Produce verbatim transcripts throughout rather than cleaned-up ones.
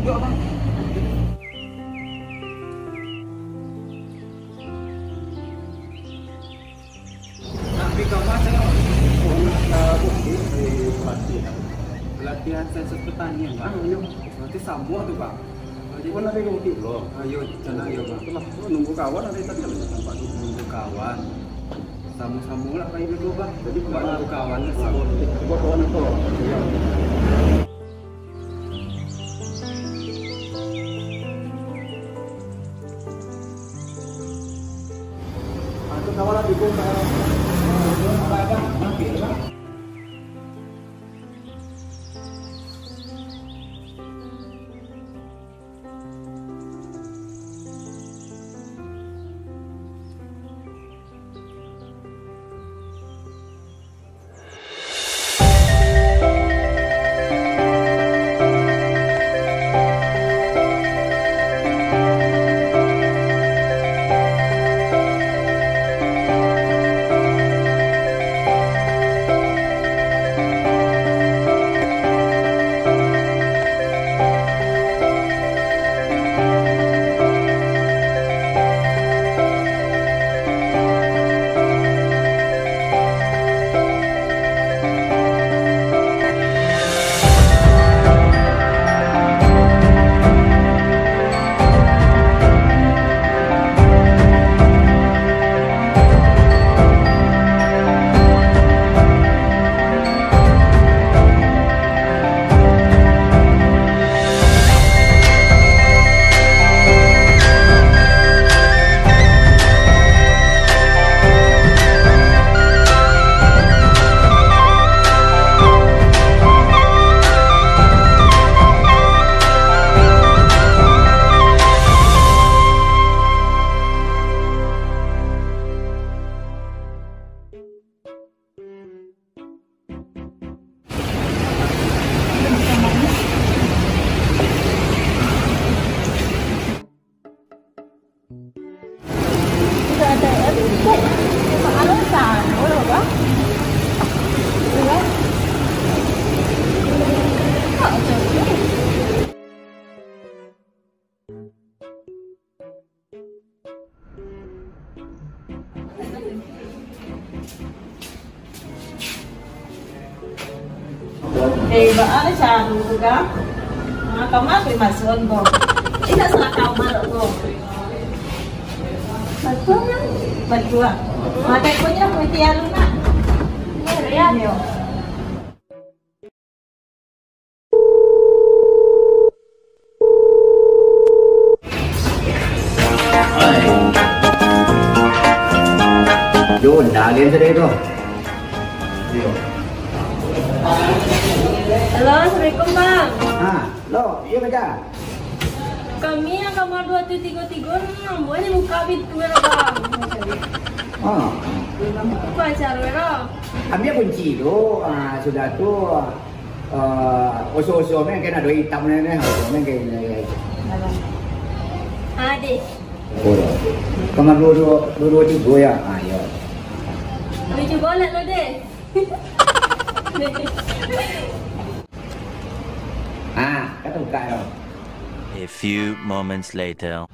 Nak pi ka ma, Cak? Oh, nak ka bukik di pelatihan. Pelatihan sensus pertanian, Bang. Ah, iyo. Berarti samo tu, Bang. Oh, nak dari bukik pulo? Ah, iyo, Cak, iyo, Bang. Itulah, nunggu kawan dari tadi, nampak tu. Nunggu kawan. Samo-samo lah pai berdua, Bang. Jadi, buat nunggu kawan, samo. Buat kawan apa? Iyo. Eh, baa lah caru tu, Kak? Ah, kamari masuak ko. Indak salah kamar ko. Masuak kan? Masuak. Makai ko nyo, putiah lu nak. Yo, yo. Yo, ndak ado yang tadi tu. Yo. Halo, assalamualaikum, Bang. Ha, lo, iyo, Mega. Kami yang kamar dua tujuh tigo tigo ni, ambo ni buka pintu yo, Bang. Ah. Buka caro yo. Ambiak kunci tu, ah, sudah tu, ah, oso-oso main kan ado itam ni, ni, oso main kan ni. Ah, deh. Oh, kamar dua dua, dua dua tigo yo? Ah, yo. Boleh cubo lah tu, deh. Ah, kan tabuka yo. A few moments later.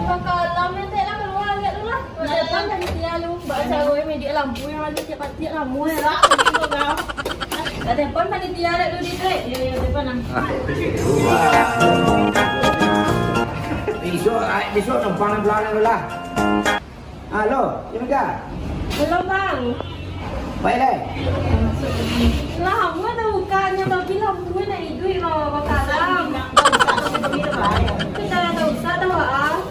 Bakalam, entek lah kalua agak tu lah. Nak telepon panitia lu, baa caro media lampu yang lagi tiap-tiap lamo yo lah. Nak telepon panitia dek tu, Dek. Yo, yo, telepon lah. Bisuak, ah, bisuak numpang nan pulang dulu lah. Halo, Jun Mega. Halo, Bang. Baik, lai. Lah, ambo dah bukanyo, tapi lampu nak iduik lo, bakalam. Kita dah usah dah, ah.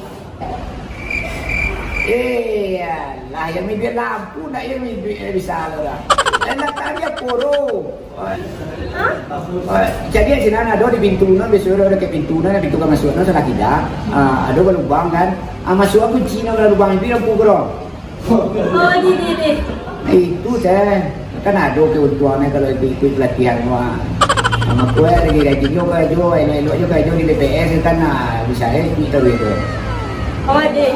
Eh, alah, yang miduik lampu, nak yang miduik, eh, bisa lo dah. Enak tadi apa, bro? Oi. Hah? Oi, jadi sinan ado di pintu nan, biaso ado dakek pintu nan, pintu ka masuak nan salah kida. Ah, ado balubang kan. Ah, masuak kunci nan balubang itu yang pukul. Oh, di, di, di. Itu teh, kan ado keuntungan kalau ikut-ikut pelatihan wah. Sama kue lagi rajin jo karajo, elok-elok jo karajo di B P S kan, nah, bisa eh ikut tahu itu. Oh, di.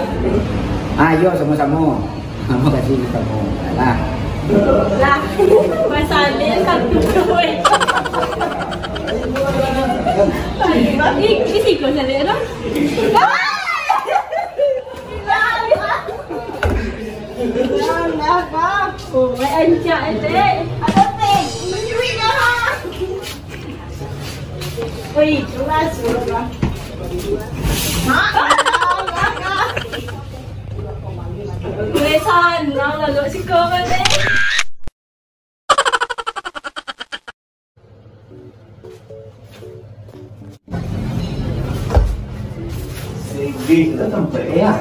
Ah, yo, sama-sama. Makasih, sama. Alah. Lah, masalin satu tu, eh. Ih, ih, siko salah, no? Lah, lah, lah. Oh, eh, encak, eh, Tek. Ada, Tek. Duit dah. Oi, keras, keras. Ha? Boleh sanang lah, dok siko, Tek. Sigi kita sampai ya.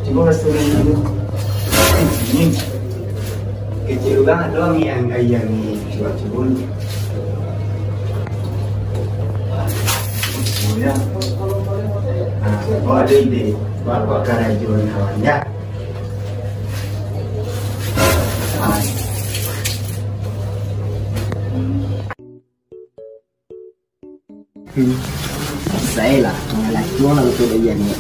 Cubo raso dulu. Ini. Kecil urang ado angin, aia angin. Cubo, cubo. Oh, ya. Nah, oh, ado ide. Bapak karajo kawan, ya. Nah. Hmm. Salah, malah cuma lalu tu dia ni.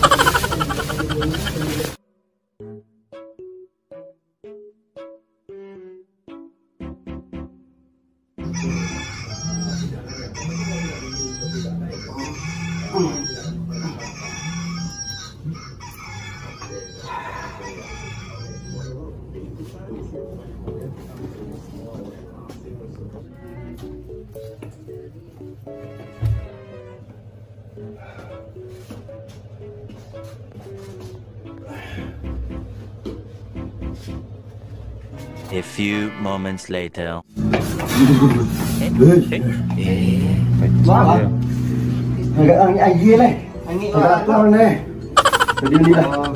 A few moments later. Wah, agak angin aia lah. Angin agak lapar ni. Jadi ni lah. Oh.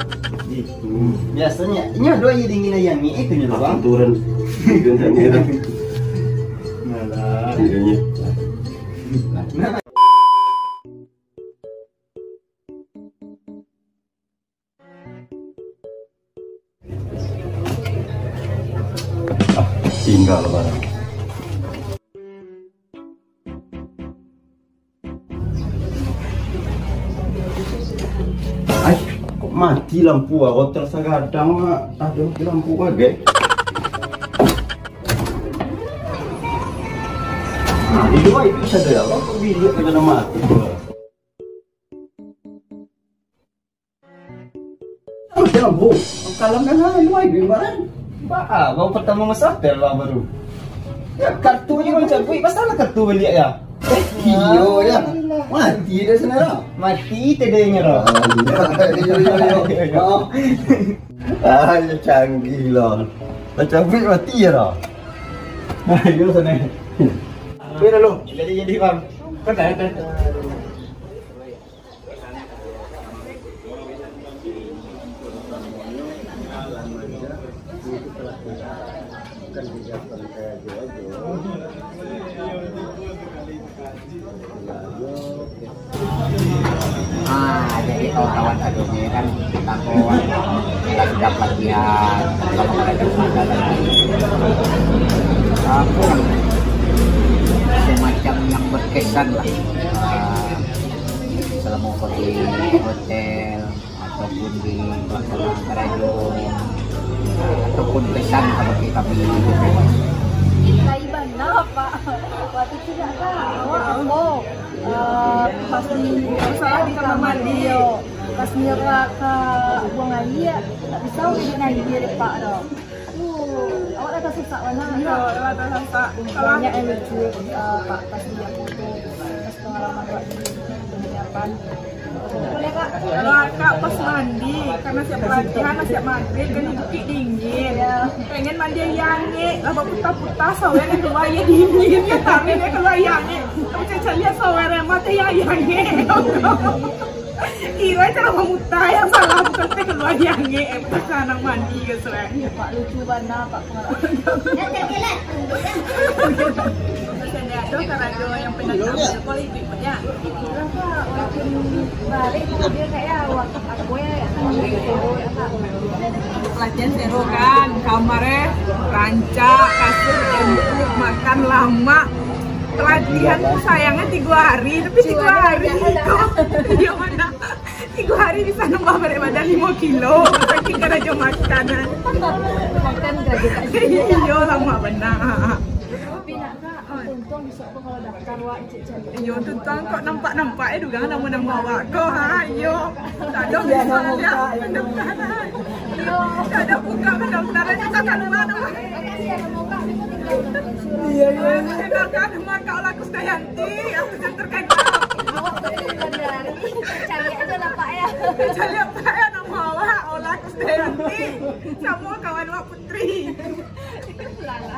Biasanya, ini ada air dingin, air angin itu ni, Bang. Turun. Turun ni lah. Alah. Tidaknya. Ah, tinggal barang. Ai, kok mati lampu ah? Hotel sagadang ah, ada mati lampu ah, gek. Nah, di luar itu sadar apa? Kok bilik kena mati? Udah, Bu. Kalau nggak salah, lu aja kemarin. Bah, baru pertama masuk hotel lah baru. Ya, kartunya macam, wih, pasal kartu balik ya? Eh, iyo, ya. Alah. Mati dah sana, dah. Mati tadi nya, dah. Ah, iyo, iyo, iyo. Oh. Ah, ya canggih lah. Macam wih mati ya, dah. Ayo sana. Wih, dah lu. Jadi, jadi, Bang. Kau tanya, tanya. Ah, jadi kawan-kawan sadonyo kan, kita ko, kita sudah pelatihan, kalau ada lagi, apa, semacam yang berkesan lah. Ah, selama ko di hotel, ataupun di pelaksanaan karajo, ataupun pesan kabake kami. Lain bana, Pak. Waktu tu dak tahu awak apo. Eh, pas di, salah di kamar mandi, yo. Pas Mira ka buang aia, tak bisa urang duduk nan aia dek Pak tu. Aduh, awak lah tasasak bana, Kak. Iyo, lah tasasak. Banyak yang lucu, eh, Pak, pas di aku tu, pas pengalaman awak di penyiapan. Boleh, Kak? Kalau Kak pas mandi, karena siap pelatihan, siap maghrib, kan di bukit dingin. Iyo. Pengen mandi aia angek, lah baputa-puta, sawer yang keluar aia dingin, ya, tarik dia keluar aia angek. Tapi cari-cari lihat sawer yang mati, aia angek. Kira cara mamutar yang salah, bukan teh keluar aia angek, eh, bukan cara nang mandi ke, Srek. Iyo, Pak, lucu bana, Pak, pengalaman. Masih ada, ada karajo yang pernah diambil, kalau ibu-ibu, ya. Itulah, Pak, walaupun balik, dia kayak, wah, aku ya, ya, Pak. Pelatihan seru kan, kamar eh rancak, kasur empuk, makan lamak. Pelatihan tu sayangnya tiga hari, tapi tiga hari itu. Iya, mana? Tigo hari bisa nambah barek badan limo kilo. Saking karajo makan, ah. Makan karajo tak. Iyo, lamo bana. Tapi nak, Kak, untuang bisuak ko kalau daftar, wak, cek cari. Iyo, tu tuang kok nampak-nampak, eh, dugang namo-namo awak ko, ha, iyo. Tak ada bisa lihat pendaftaran. Iyo. Tak ada buka pendaftaran, kita tak lupa nama. Iya, iya. Perkenalkan, nama Kak Ola Kusdayanti, aku yang terkenal. Awak tu dari luar dari. Cari aja lah, Pak, ya. Cari apa ya nama awak, Ola Kusdayanti. Sama kawan awak Putri. Lala.